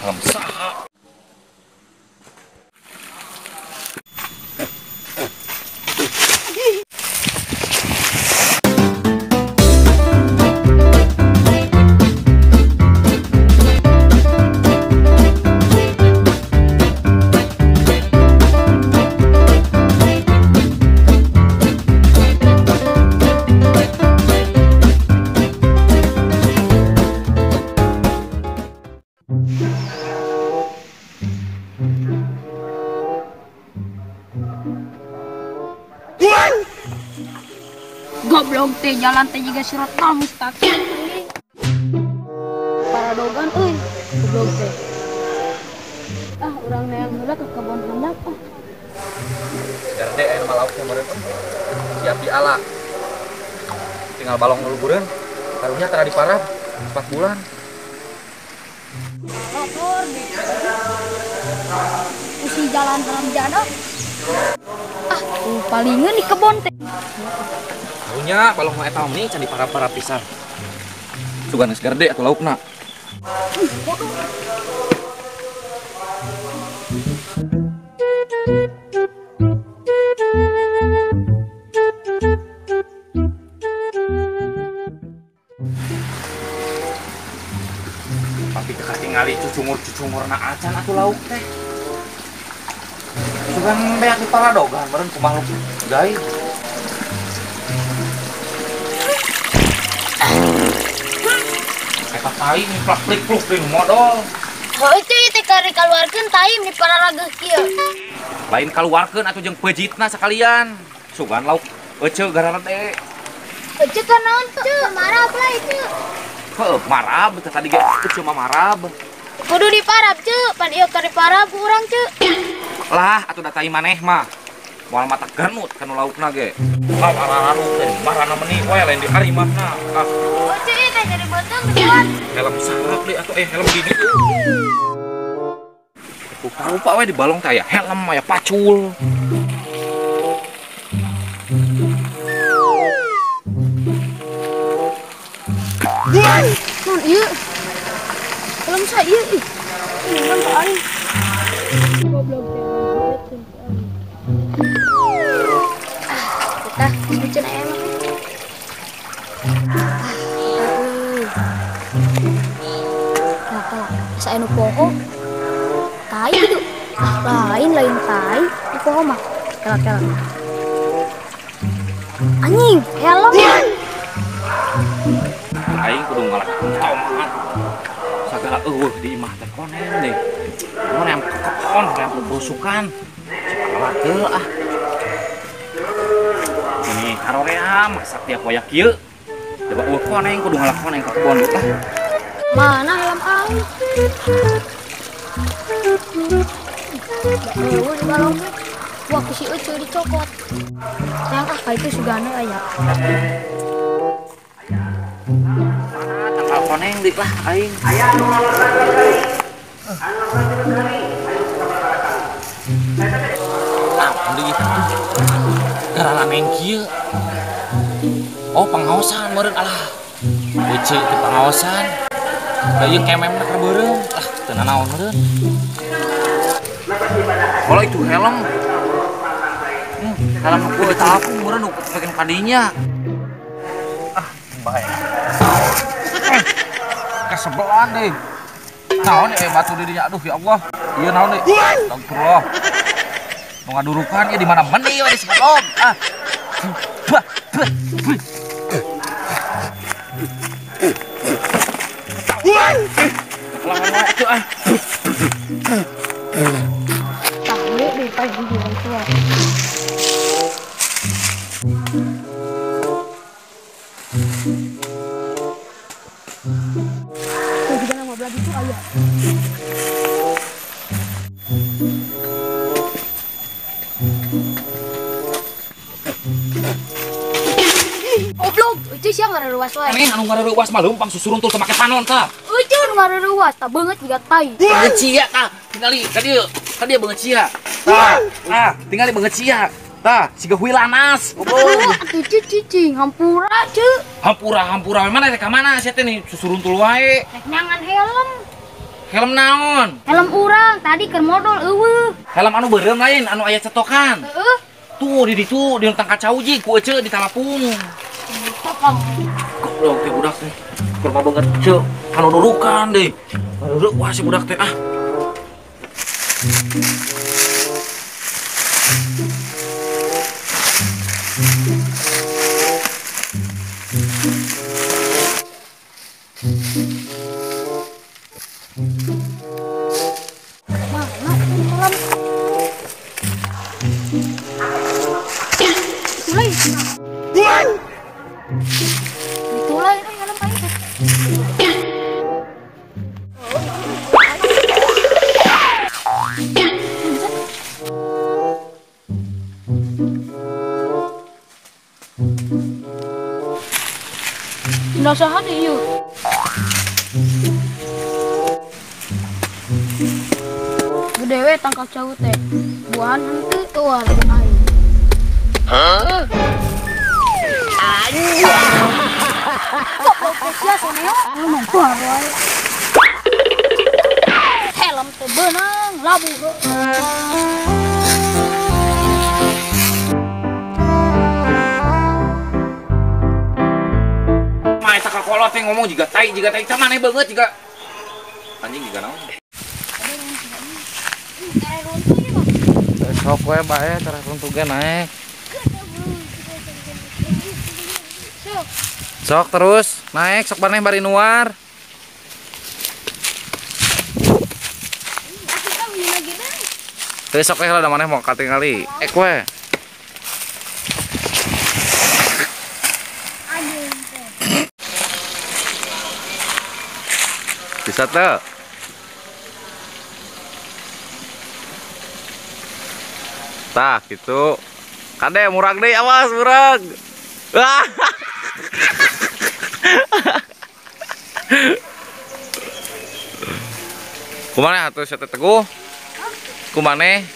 Helm saha? Goblok teh jalan teh juga surat mustaqim. Paradogan euy, goblok teh. Ah, urang neang heula ke kebon handap ah. Gerde aya nu malauk meureun. Siap diala. Tinggal balong ngelubureun. Karunya tara diparab 4 bulan. Motor di. Usi jalan haram jada. Ah, palingan di kebon teh. Karunya balong mah eta meni can diparab-parab pisan. Sugan geus gerde atuh laukna. Tapi katingali cucungur-cucungurna acan atuh lauk teh. Sugan beak di paradogan meureun ku makhluk gaib. Eta tai niplak plik-pluk deui modol. Heuh teh teh kari kaluarkeun tai ni pararageuh kieu. Lain kaluarkeun atuh jeung peujitna sakalian. Sugan lauk eceu gararade. Eceu ka naon teu? Marab lah eceu. Heuh, marab teh tadi ge eceu mah marab. Kudu diparab ceu, pan ieu kari parab ku urang ceu. Lah atuh da tai maneh mah. Moal mata genut kanu laukna ge. Ah arararuk teh marana meni we lain di ari mahna. Ah. Eceu ieu teh jadi beuteung geuan. Helm sarap deui atuh helm gigi. Lupa-lupa we di balong teh aya helm aya pacul. Non ieu. Helm sa ieu ih. Ini kan aing. Goblok teh. Ah, kita bikin ayam. Nah, kalau saya nu poho tai gitu. Ah, lain tai nu poho mah. Kela-kela. Anjing, helm. Aing kudu ngalak tomat. Sagala eueuh di imah teh konen deh. Konen kekon, konen busukan. Cipalakeu ah. Ini harorea masak tiap waya kieu. Coba eueuh koneng kudu ngalak koneng ka kebon lah. Mana helm aing? Eueuh di balong teh. Wah, ku si Eceu dicokot. Yang ah ka itu sugana aya. Tangkal koneng dik lah aing. Naon deui teh? Garalaneng kieu. Oh, pangaosan meureun alah. Eceu teh pangaosan. Da ieu kememna keur beureum. Ah, teu nanaon meureun. Kalau itu helm. Helm ku eta aku meureun nu bikin kadinya. Ah, bae. Kesebelan deh. Naon batu dirinya aduh ya Allah. Ieu naon deui? Astagfirullah. Nu ngadurukan ieu di mana meni we di goblok. Ah. Bah, bah, bah. Lawan itu ah. Tah we deui pagi orang tua. Tuh juga nama belah itu ayah. Goblok, itu sia ngareruas wae. Aneh anu ngareruas mah leumpang susuruntul teu make panon tah. Euceun nu ngareruas tah beungeut jiga tai. Beungeut sia tah, tingali ka dieu. Ka dieu beungeut sia. Tah, ah, tingali beungeut sia. Tah, siga huilanas. Goblok. Atuh cicing hampura ceu. Hampura hampura mana rek ka mana sia teh nih susuruntul wae. Rek nyangan helm. Helm naon? Helm urang tadi keur modol eueuh. Helm anu beureum lain anu aya cetokan. Heeh. Tuh di ditu di tangka cau ji ku ece di talapung. Goblok teh budak teh. Kurma banget ceu. Anu durukan deh. Duduk wah si budak teh ah. Mana helm? Mulai. Itulah ini helm aing teh. Nggak saha deh yuk. Gede we tangkap cau teh. Buahan henteu tuar aing. Hah? Anjing. Kok sia soneo? Ngomong tuar wae. Helm teu beunang labuh heuh. Mah eta kakolot teh ngomong jiga tai tah maneh beungeut jiga anjing jiga naon. Sok we bae tara runtuh ge naek. Sok terus naik sok maneh bari nuar. Teu sok we lah maneh mau katingali. Ek we. Bisa tuh. Tah gitu. Kade murag deui awas murag. Kumane atuh sia teh teguh? Kumane?